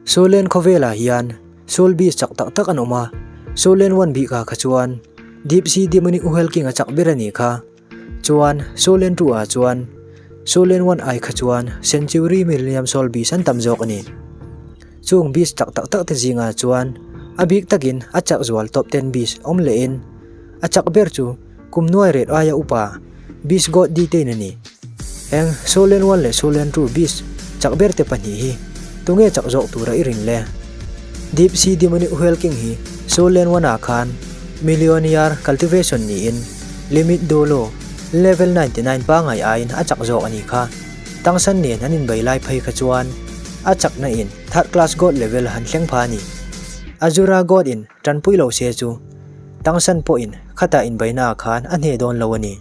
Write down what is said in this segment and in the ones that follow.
Solen khawvelah hian Soul Beast chak tak tak an awm a, Solen One bikah kha chuan Deep Sea Demonic Whale King a chak ber a nih kha. Chuan Solen Two ah chuan Solen One ai kha chuan Century Millennium Soul Beast an tam zawk a ni. Chung Beast chak tak tak te zingah chuan a bik takin a chak zual Top Ten Beast awm lehin a chak ber chu kum nuai ret aia upa Beast God Detain a ni. Eng Solen One leh Solen Two Beast chak ber te pahnih hi tunge chak zawk tura i rin le? Deep Sea Demonic Whale King hi Solen One ah khan Millionaire Cultivation niin Limit Dolo Level 99 pangai aiin a chak zawk a nih kha. Tangsan nen an inbei lai phei kha chuan a chakna in Third Class God level han thleng pha a ni. Azura God in tanpui lo se chu Tangsan pawhin khata inbeina ah khan a hneh dawn lo a ni.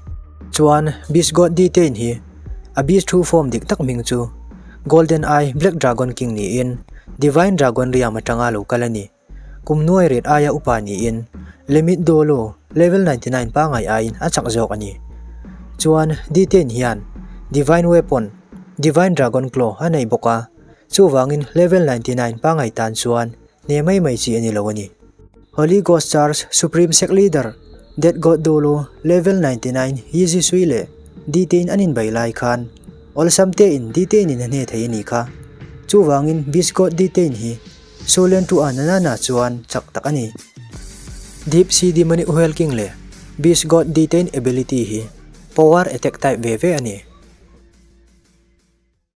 Chuan Beast God Detain hi a Beast True Form dik tak hming chu Golden Eye Black Dragon King niin Divine Dragon Realm atanga lo kal a ni. Kum nuai ret aia upa niin Limit Dolo level 99 pangai aiin a chak zawk a ni. Chuan Detain hian Divine Weapon Divine Dragon Claw a nei bawk a, chuvangin level 99 pangai tan chuan hne mai mai chi a ni lo a ni. Holy Ghost Church Supreme Sect Leader Death God Dolo level 99 Yeezy Sui leh Detain an inbei lai khan awlsam tein Detain in a hne thei a nih kha. Chuvangin Beast God Detain hi Solen tu a nanana chuan chak tak a ni. Deep Sea Demonic Whale King leh Beast God Detain ability hi Power Attack type ve ve a ni.